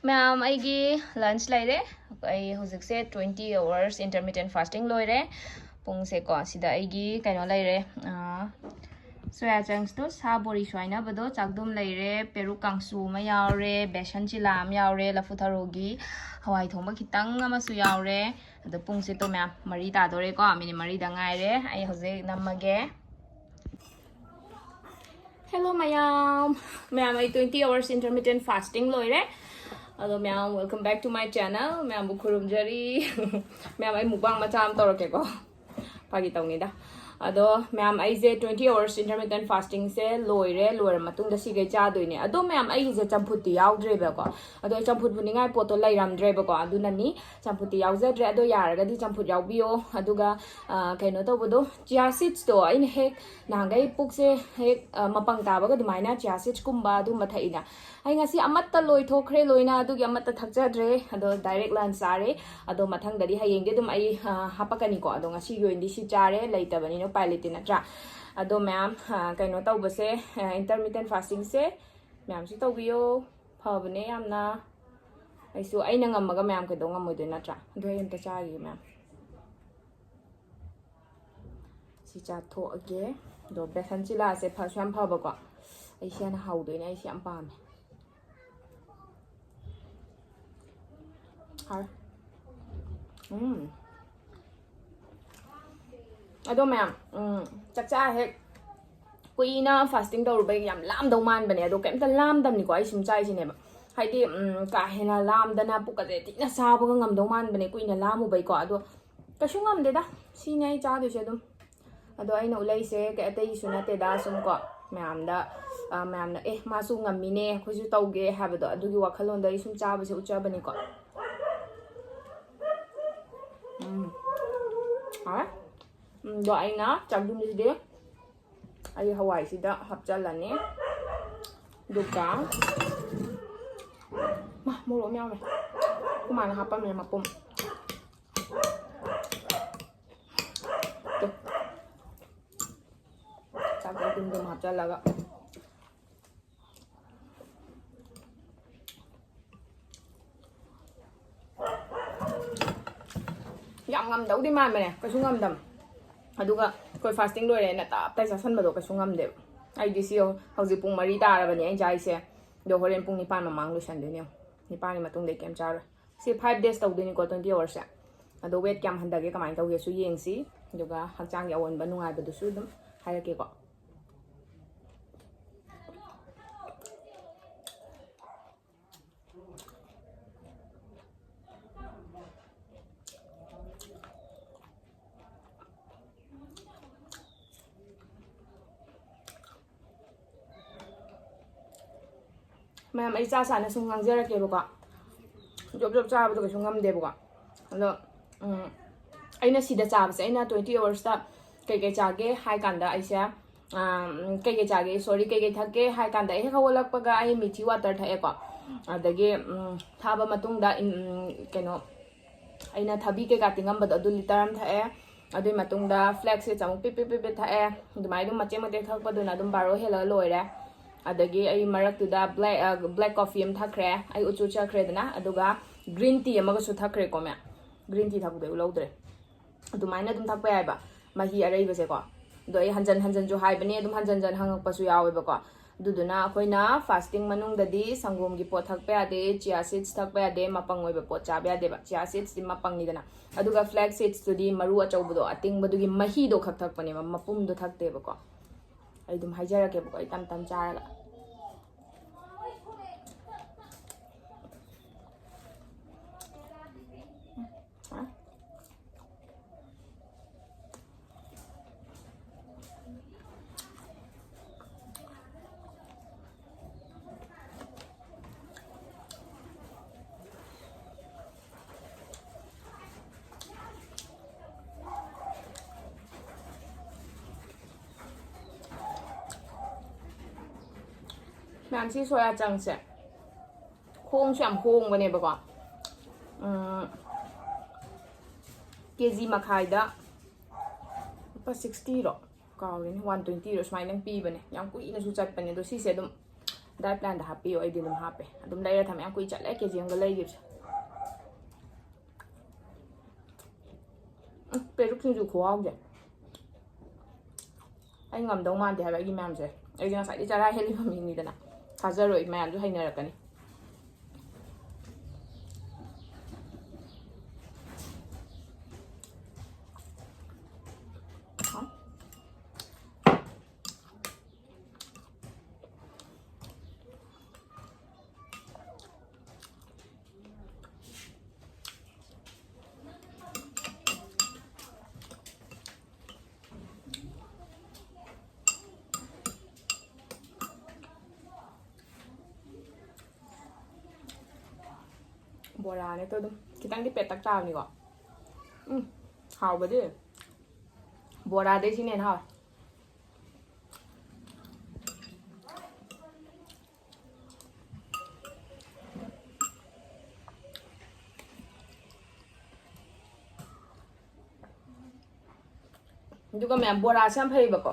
ꯃꯌꯥꯝ, ꯑꯩꯒꯤ ꯂꯟꯆ ꯂꯩꯔꯦ꯫ ꯑꯩ ꯍꯧꯖꯤꯛꯁꯦ twenty hours intermittent fasting ꯂꯣꯏꯔꯦ꯫ ꯄꯨꯡꯁꯦꯀꯣ, ꯁꯤꯗ ꯑꯩꯒꯤ ꯀꯩꯅꯣ ꯂꯩꯔꯦ, ꯑꯥ, ꯁꯣꯌꯥ ꯆꯪꯁꯇꯣ, ꯁꯥ ꯕꯣꯔꯤ ꯁꯣꯏꯅꯕꯗꯣ, ꯆꯥꯛꯗꯨꯝ ꯂꯩꯔꯦ, ꯄꯦꯔꯨꯛ ꯀꯥꯡꯁꯨ ꯑꯃ ꯌꯥꯎꯔꯦ, ꯕꯦꯁꯟ ꯆꯤꯂꯥ ꯑꯃ ꯌꯥꯎꯔꯦ, ꯂꯐꯨ ꯊꯔꯣꯒꯤ ꯍꯋꯥꯏ ꯊꯣꯡꯕ ꯈꯤꯇꯪ ꯑꯃꯁꯨ ꯌꯥꯎꯔꯦ꯫ ꯑꯗꯣ ꯄꯨꯡꯁꯦ ꯇꯣ ꯃꯌꯥꯝ, ꯃꯔꯤ ꯇꯥꯗꯣꯔꯦꯀꯣ, ꯃꯤꯅꯤꯠ ꯃꯔꯤꯗ ꯉꯥꯏꯔꯦ꯫ ꯑꯩ ꯍꯧꯖꯤꯛ ꯅꯝꯃꯒꯦ꯫ Hello ꯃꯌꯥꯝ, ꯃꯌꯥꯝ, ꯑꯩ twenty hours intermittent fasting ꯂꯣꯏꯔꯦ꯫ ꯑꯗꯣ ꯃꯌꯥꯝ, welcome back to my channel꯫ ꯃꯌꯥꯝꯕꯨ ꯈꯨꯔꯨꯝꯖꯔꯤ꯫ ꯃꯌꯥꯝ, ꯑꯩ ꯃꯨꯛꯕꯥꯡ ꯃꯆꯥ ꯑꯃ ꯇꯧꯔꯛꯀꯦꯀꯣ꯫ ꯐꯥꯒꯤ ꯇꯧꯅꯤꯗ꯫ ꯑꯗꯣ ꯃꯌꯥꯝ, ꯑꯩꯁꯦ twenty hours intermittent fastingꯁꯦ ꯂꯣꯏꯔꯦ꯫ ꯂꯣꯏꯔ ꯃꯇꯨꯡꯗ ꯁꯤꯈꯩ ꯆꯥꯗꯣꯏꯅꯦ꯫ ꯑꯗꯣ ꯃꯌꯥꯝ, ꯑꯩꯒꯤꯁꯦ ꯆꯝꯐꯨꯠꯇꯤ ꯌꯥꯎꯗ꯭ꯔꯦꯕꯀꯣ꯫ ꯑꯗꯣ ꯑꯩ ꯆꯝꯐꯨꯠ ꯐꯨꯠꯅꯤꯡꯉꯥꯏ ꯄꯣꯠꯇꯣ ꯂꯩꯔꯝꯗ꯭ꯔꯦꯕꯀꯣ꯫ ꯑꯗꯨꯅꯅꯤ, ꯆꯝꯐꯨꯠꯇꯤ ꯌꯥꯎꯖꯗ꯭ꯔꯦ꯫ ꯑꯗꯣ ꯌꯥꯔꯒꯗꯤ ꯆꯝꯐꯨꯠ ꯌꯥꯎꯕꯤꯌꯣ꯫ ꯑꯗꯨꯒ, ꯑ, ꯀꯩꯅꯣ ꯇꯧꯕꯗꯣ, chia seedsꯇꯣ ꯑꯩꯅ ꯍꯦꯛ ꯅꯍꯥꯟꯈꯩ ꯄꯨꯛꯁꯦ ꯍꯦꯛ, ꯑ, ꯃꯄꯪ ꯇꯥꯕꯒ ꯑꯗꯨꯃꯥꯏꯅ chia seedsꯀꯨꯝꯕ ꯑꯗꯨꯝꯕ ꯊꯛꯏꯅ꯫ ꯑꯩ ꯉꯁꯤ ꯑꯃꯠꯇ ꯂꯣꯏꯊꯣꯛꯈ꯭ꯔꯦ ꯂꯣꯏꯅ, ꯑꯗꯨꯒꯤ ꯑꯃꯠꯇ ꯊꯛꯆꯗ꯭ꯔꯦ꯫ ꯑꯗꯣ direct lunch ꯆꯥꯔꯦ꯫ ꯑꯗꯣ ꯃꯊꯪꯗꯗꯤ ꯍꯌꯦꯡꯗꯤ ꯑꯗꯨꯝ ꯑꯩ, ꯑ, ꯍꯥꯄꯛꯀꯅꯤꯀꯣ꯫ ꯑꯗꯣ ꯉꯁꯤꯒꯤ ꯑꯣꯏꯅꯗꯤ ꯁꯤ ꯆꯥꯔꯦ, ꯂꯩꯇꯕꯅꯤꯅ ꯎꯄꯥꯏ ꯂꯩꯇꯦ ꯅꯠꯇ꯭ꯔꯥ? ꯑꯗꯣ ꯃꯌꯥꯝ, ꯑ, ꯀꯩꯅꯣ ꯇꯧꯕꯁꯦ, ꯑ, intermittent fastingꯁꯦ ꯃꯌꯥꯝꯁꯨ ꯇꯧꯕꯤꯌꯣ, ꯐꯕꯅꯦ ꯌꯥꯝꯅ꯫ ꯑꯩꯁꯨ ꯑꯩꯅ ꯉꯝꯃꯒ ꯃꯌꯥꯝ ꯀꯩꯗꯧ ꯉꯝꯃꯣꯏꯗꯣꯏ ꯅꯠꯇ꯭ꯔꯥ? ꯑꯗꯨ ꯑꯩ ꯑꯝꯇ ꯆꯥꯈꯤꯒꯦ ꯃꯌꯥꯝ꯫ ꯁꯤ ꯆꯥꯊꯣꯛꯑꯒꯦ꯫ ꯑꯗꯣ ꯕꯦꯁꯟ ꯆꯤꯂꯥꯁꯦ ꯐꯁꯨ ꯌꯥꯝ ꯐꯕꯀꯣ꯫ ꯑꯩ ꯁꯤ ꯍꯥꯟꯅ ꯍꯧꯗꯣꯏꯅꯦ, ꯑꯩ ꯁꯤ ꯌꯥꯝ ꯄꯥꯝꯃꯦ꯫ ꯍꯥꯎꯔꯦ꯫ ꯎꯝ꯫ ꯑꯗꯣ ꯃꯌꯥꯝ, ꯎꯝ, ꯆꯥꯛꯆꯥ ꯍꯦꯛ ꯀꯨꯏꯅ fasting ꯇꯧꯔꯨꯕꯩ ꯌꯥꯝ ꯂꯥꯝꯗꯧ ꯃꯥꯟꯕꯅꯦ꯫ ꯑꯗꯣ ꯀꯩꯝꯇ ꯂꯥꯝꯗꯕꯅꯤꯀꯣ ꯑꯩ ꯁꯨꯝ ꯆꯥꯏꯁꯤꯅꯦꯕ꯫ ꯍꯥꯏꯗꯤ, ꯎꯝ, ꯀꯥ ꯍꯦꯟꯅ ꯂꯥꯝꯗꯅ ꯄꯨꯛꯀꯁꯦ ꯊꯤꯅ ꯆꯥꯕꯒ ꯉꯝꯗꯧ ꯃꯥꯟꯕꯅꯦ ꯀꯨꯏꯅ ꯂꯥꯝꯃꯨꯕꯩꯀꯣ꯫ ꯑꯗꯣ ꯀꯩꯁꯨ ꯉꯝꯗꯦꯗ꯫ ꯁꯤꯅꯦ ꯑꯩ ꯆꯥꯗꯣꯏꯁꯦ ꯑꯗꯨꯝ꯫ ꯑꯗꯣ ꯑꯩꯅ ꯎꯠꯂꯛꯏꯁꯦ ꯀꯩ-, ꯑꯇꯩꯒꯤꯁꯨ ꯅꯠꯇꯦꯗ, ꯁꯨꯝ ꯀꯣ, ꯃꯌꯥꯝꯗ, ꯑ, ꯃꯌꯥꯝꯅ "ꯑꯦ, ꯃꯥꯁꯨ ꯉꯝꯃꯤꯅꯦ, ꯑꯩꯈꯣꯏꯁꯨ ꯇꯧꯒꯦ" ꯍꯥꯏꯕꯗꯣ, ꯑꯗꯨꯒꯤ ꯋꯥꯈꯜꯂꯣꯟꯗ ꯑꯩ ꯁꯨꯝ ꯆꯥꯕꯁꯦ ꯎꯠꯆꯕꯅꯤꯀꯣ꯫ ꯎꯝ꯫ ꯍꯥꯎꯔꯦ꯫ ꯎꯝ, ꯑꯗꯣ ꯑꯩꯅ ꯆꯥꯛꯗꯨꯝꯁꯤꯗꯤ ꯑꯩ ꯍꯋꯥꯏꯁꯤꯗ ꯍꯥꯞꯆꯜꯂꯅꯤ꯫ ꯑꯗꯨꯒ, ꯃꯥ, ꯃꯣꯔꯣꯛ ꯑꯃ ꯌꯥꯎꯔꯦ꯫ ꯑꯩꯈꯣꯏ ꯃꯥꯅ ꯍꯥꯞꯄꯝꯃꯦ ꯃꯄꯨꯝ꯫ ꯆꯥꯛꯇꯣ ꯇꯨꯝ ꯇꯨꯝ ꯍꯥꯞꯆꯜꯂꯒ꯫ ꯌꯥꯝ ꯉꯝꯗꯧꯗꯤ ꯃꯥꯟꯕꯅꯦ, ꯀꯩꯁꯨ ꯉꯝꯗꯝ꯫ ꯑꯗꯨꯒ ꯑꯩꯈꯣꯏ ꯐꯥꯁꯇꯤꯡ ꯂꯣꯏꯔꯦꯅ ꯇꯞ ꯇꯥꯏ ꯆꯥꯁꯟꯕꯗꯣ ꯀꯩꯁꯨ ꯉꯝꯗꯦꯕ꯫ ꯑꯩꯗꯤ ꯁꯤ ꯌꯦꯡꯉꯨ, ꯍꯧꯖꯤꯛ ꯄꯨꯡ ꯃꯔꯤ ꯇꯥꯔꯕꯅꯦ ꯑꯩ ꯆꯥꯏꯁꯦ꯫ ꯑꯗꯣ ꯍꯣꯔꯦꯟ ꯄꯨꯡ ꯅꯤꯄꯥꯟ ꯃꯃꯥꯡ ꯂꯣꯏꯁꯟꯗꯣꯏꯅꯦ ꯌꯦꯡꯉꯨ꯫ ꯅꯤꯄꯥꯟꯒꯤ ꯃꯇꯨꯡꯗ ꯑꯩ ꯀꯩꯝ ꯆꯥꯔꯣꯏ꯫ ꯁꯤ five days ꯇꯧꯗꯣꯏꯅꯤꯀꯣ, twenty hoursꯁꯦ꯫ ꯑꯗꯣ weight ꯀꯌꯥꯝ ꯍꯟꯊꯒꯦ, ꯀꯃꯥꯏꯅ ꯇꯧꯒꯦꯁꯨ ꯌꯦꯡꯁꯤ꯫ ꯑꯗꯨꯒ ꯍꯛꯆꯥꯡꯒꯤ ꯑꯑꯣꯟꯕ ꯅꯨꯡꯉꯥꯏꯕꯗꯨꯁꯨ ꯑꯗꯨꯝ ꯍꯥꯏꯔꯛꯀꯦꯀꯣ꯫ ꯃꯌꯥꯝ, ꯑꯩ ꯆꯥ ꯆꯥꯅ ꯁꯨꯝ ꯉꯥꯡꯖꯔꯛꯀꯦꯕꯀꯣ꯫ ꯖꯣꯞ ꯖꯣꯞ ꯆꯥꯕꯗꯣ ꯀꯩꯁꯨ ꯉꯝꯗꯦꯕꯀꯣ꯫ ꯑꯗꯣ, ꯎꯝ, ꯑꯩꯅ ꯁꯤꯗ ꯆꯥꯕꯁꯦ, ꯑꯩꯅ twenty hoursꯇ ꯀꯩꯀꯩ ꯆꯥꯒꯦ ꯍꯥꯏ ꯀꯥꯟꯗ ꯑꯩꯁꯦ, ꯑꯝ, ꯀꯩꯀꯩ ꯆꯥꯒꯦ, sorry, ꯀꯩꯀꯩ ꯊꯛꯀꯦ ꯍꯥꯏ ꯀꯥꯟꯗ, ꯑꯩ ꯍꯦꯛ ꯍꯧꯒꯠꯂꯛꯄꯒ ꯑꯩ ꯃꯤꯊꯤ water ꯊꯛꯑꯦꯀꯣ꯫ ꯑꯗꯒꯤ, ꯎꯝ, ꯊꯥꯕ ꯃꯇꯨꯡꯗ, ꯏꯝ, ꯀꯩꯅꯣ, ꯑꯩꯅ ꯊꯕꯤ ꯀꯩꯀꯥ ꯇꯤꯡꯉꯝꯕꯗꯣ ꯑꯗꯨ litre ꯑꯃ ꯊꯛꯑꯦ꯫ ꯑꯗꯨꯒꯤ ꯃꯇꯨꯡꯗ flax seeds ꯑꯃꯨꯛ ꯄꯤꯠ ꯄꯤꯠ ꯄꯤꯠ ꯄꯤꯠ ꯊꯛꯑꯦ꯫ ꯑꯗꯨꯃꯥꯏꯅ ꯑꯗꯨꯝ ꯃꯆꯦꯠ ꯃꯆꯦꯠ ꯊꯛꯄꯗꯨꯅ ꯑꯗꯨꯝ ꯕꯥꯔꯣ ꯍꯦꯜꯂꯒ ꯂꯣꯏꯔꯦ꯫ ꯑꯗꯒꯤ ꯑꯩ ꯃꯔꯛꯇꯨꯗ black, ꯑ, black coffee ꯑꯃ ꯊꯛꯈ꯭ꯔꯦ꯫ ꯑꯩ ꯎꯆꯨ ꯆꯠꯈ꯭ꯔꯦꯗꯅ꯫ ꯑꯗꯨꯒ green tea ꯑꯃꯒꯁꯨ ꯊꯛꯈ꯭ꯔꯦꯀꯣ, ꯃꯌꯥꯝ꯫ Green tea ꯊꯛꯄꯗꯣ ꯑꯩ ꯂꯧꯗ꯭ꯔꯦ꯫ ꯑꯗꯨꯃꯥꯏꯅ ꯑꯗꯨꯝ ꯊꯛꯄ ꯌꯥꯏꯕ, ꯃꯍꯤ ꯑꯔꯩꯕꯁꯦꯀꯣ꯫ ꯑꯗꯣ ꯑꯩ ꯍꯟꯖꯟ ꯍꯟꯖꯟꯁꯨ ꯍꯥꯏꯕꯅꯦ, ꯑꯗꯨꯝ ꯍꯟꯖꯟ ꯍꯟꯖꯟ ꯍꯪꯉꯛꯄꯁꯨ ꯌꯥꯎꯋꯦꯕꯀꯣ꯫ ꯑꯗꯨꯗꯨꯅ ꯑꯩꯈꯣꯏꯅ ꯐꯥꯁꯇꯤꯡ ꯃꯅꯨꯡꯗꯗꯤ ꯁꯪꯒꯣꯝꯒꯤ ꯄꯣꯠ ꯊꯛꯄ ꯌꯥꯗꯦ, chia seeds ꯊꯛꯄ ꯌꯥꯗꯦ, ꯃꯄꯪ ꯑꯣꯏꯕ ꯄꯣꯠ ꯆꯥꯕ ꯌꯥꯗꯦꯕ꯫ Chia seedsꯇꯤ ꯃꯄꯪꯅꯤꯗꯅ꯫ ꯑꯗꯨꯒ flax seedsꯇꯨꯗꯤ ꯃꯔꯨ ꯑꯆꯧꯕꯗꯣ, ꯑꯇꯤꯡꯕꯗꯨꯒꯤ ꯃꯍꯤꯗꯣ ꯈꯛ ꯊꯛꯄꯅꯦꯕ, ꯃꯄꯨꯝꯗꯣ ꯊꯛꯇꯦꯕꯀꯣ꯫ ꯑꯩ ꯑꯗꯨꯝ ꯍꯥꯏꯖꯔꯛꯀꯦꯕꯀꯣ, ꯑꯩ ꯇꯝ ꯇꯝ ꯆꯥꯔꯒ꯫ ꯃꯌꯥꯝꯁꯤ ꯁꯣꯌꯥ ꯆꯪꯁꯦ ꯍꯣꯡꯁꯨ ꯌꯥꯝ ꯍꯣꯡꯕꯅꯦꯕꯀꯣ꯫ ꯀꯦ ꯖꯤ ꯃꯈꯥꯏꯗ ꯂꯨꯄꯥ ꯁꯤꯛꯁꯇꯤꯔꯣ, ꯀꯥꯎꯔꯦꯅꯦ, ꯋꯥꯟ ꯇ꯭ꯋꯦꯟꯇꯤꯔꯣ ꯁꯨꯃꯥꯏꯅ ꯄꯤꯕꯅꯦ꯫ ꯌꯥꯝ ꯀꯨꯏꯅꯁꯨ ꯆꯠꯄꯅꯦ꯫ ꯑꯗꯣ ꯁꯤꯁꯦ ꯑꯗꯨꯝ ꯗꯥꯏꯠ ꯄ꯭ꯂꯥꯟꯗ ꯍꯥꯞꯄꯤꯌꯣ, ꯑꯩꯗꯤ ꯑꯗꯨꯝ ꯍꯥꯞꯄꯦ꯫ ꯑꯗꯨꯝ ꯂꯩꯔ ꯊꯝꯃꯦ, ꯌꯥꯝ ꯀꯨꯏ ꯆꯠꯂꯦ ꯀꯦ ꯖꯤ ꯑꯃꯒ ꯂꯩꯈꯤꯕꯁꯦ꯫ ꯎꯝ, ꯄꯦꯔꯨꯛ ꯁꯤꯡꯖꯨ ꯈꯨꯍꯥꯎꯁꯦ ꯑꯩ ꯉꯝꯗꯧ ꯃꯥꯟꯗꯦ ꯍꯥꯏꯕ꯫ ꯑꯩꯒꯤ ꯃꯌꯥꯝꯁꯦ, ꯑꯩꯁꯦ ꯉꯁꯥꯏꯗꯤ ꯆꯔꯥ ꯍꯦꯜꯂꯤꯕ ꯃꯤꯅꯤꯗꯅ꯫ ꯊꯥꯖꯔꯣꯏ, ꯃꯌꯥꯝꯁꯨ ꯍꯩꯅꯔꯛꯀꯅꯤ꯫ ꯕꯣꯔꯥꯅꯦ ꯇꯣ ꯑꯗꯨꯝ ꯈꯤꯇꯪꯗꯤ ꯄꯦꯠꯇꯛ ꯆꯥꯕꯅꯤꯀꯣ꯫ ꯎꯝ, ꯍꯥꯎꯕꯗꯤ ꯕꯣꯔꯥꯗꯩ ꯁꯤꯅ ꯍꯦꯟꯅ ꯍꯥꯎꯋꯦ꯫ ꯑꯗꯨꯒ ꯃꯌꯥꯝ ꯕꯣꯔꯥꯁꯦ ꯌꯥꯝ ꯐꯩꯌꯦꯕꯀꯣ꯫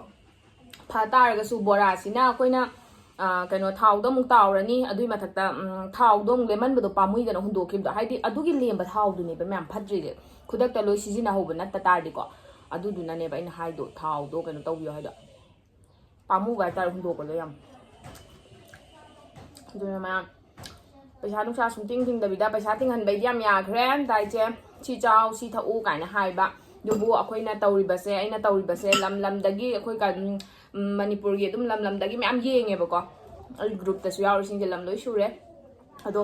ꯐ ꯇꯥꯔꯒꯁꯨ ꯕꯣꯔꯥꯁꯤꯅ ꯑꯩꯈꯣꯏꯅ, ꯑ, ꯀꯩꯅꯣ, ꯊꯥꯎꯗꯣ ꯑꯃꯨꯛ ꯇꯥꯎꯔꯅꯤ, ꯑꯗꯨꯏ ꯃꯊꯛꯇ, ꯎꯝ, ꯊꯥꯎꯗꯣ ꯑꯃꯨꯛ ꯂꯦꯝꯍꯟꯕꯗꯣ ꯄꯥꯝꯃꯨꯏꯗꯅ ꯍꯨꯟꯗꯣꯛꯈꯤꯕꯗꯣ꯫ ꯍꯥꯏꯗꯤ ꯑꯗꯨꯒꯤ ꯂꯦꯝꯕ ꯊꯥꯎꯗꯨꯅꯦꯕ ꯃꯌꯥꯝ ꯐꯠꯇ꯭ꯔꯤꯁꯦ, ꯈꯨꯗꯛꯇ ꯂꯣꯏ ꯁꯤꯖꯤꯟꯅꯍꯧꯕ ꯅꯠꯇ ꯇꯥꯔꯗꯤꯀꯣ꯫ ꯑꯗꯨꯗꯨꯅꯅꯦꯕ ꯑꯩꯅ ꯍꯥꯏꯗꯣ, ꯊꯥꯎꯗꯣ ꯀꯩꯅꯣ ꯇꯧꯕꯤꯌꯣ ꯍꯥꯏꯗꯣ꯫ ꯄꯥꯝꯃꯨꯕ ꯍꯥꯏꯇꯥꯔꯦ ꯍꯨꯟꯗꯣꯛꯄꯗꯣ ꯌꯥꯝ꯫ ꯑꯗꯨꯅ ꯃꯌꯥꯝ ꯄꯩꯁꯥ ꯅꯨꯡꯁꯥ ꯁꯨꯡꯇꯤꯡ ꯇꯤꯡꯗꯕꯤꯗ, ꯄꯩꯁꯥ ꯇꯤꯡꯍꯟꯕꯩꯗꯤ ꯌꯥꯝ ꯌꯥꯈ꯭ꯔꯦ, ꯗꯥꯏꯠꯁꯦ, ꯁꯤ ꯆꯥꯎ, ꯁꯤ ꯊꯛꯎ ꯀꯥꯏꯅ ꯍꯥꯏꯕ꯫ ꯑꯗꯨꯕꯨ ꯑꯩꯈꯣꯏꯅ ꯇꯧꯔꯤꯕꯁꯦ, ꯑꯩꯅ ꯇꯧꯔꯤꯕꯁꯦ ꯂꯝ ꯂꯝꯗꯒꯤ, ꯑꯩꯈꯣꯏ ꯀ-, ꯎꯝ, ꯎꯝ, ꯃꯅꯤꯄꯨꯔꯒꯤ ꯑꯗꯨꯝ ꯂꯝ ꯂꯝꯗꯒꯤ ꯃꯌꯥꯝ ꯌꯦꯡꯉꯦꯕꯀꯣ꯫ ꯑꯩ ꯒ꯭ꯔꯨꯞꯇꯁꯨ ꯌꯥꯎꯔꯤꯁꯤꯡꯁꯦ ꯂꯝ ꯂꯣꯏ ꯁꯨꯔꯦ꯫ ꯑꯗꯣ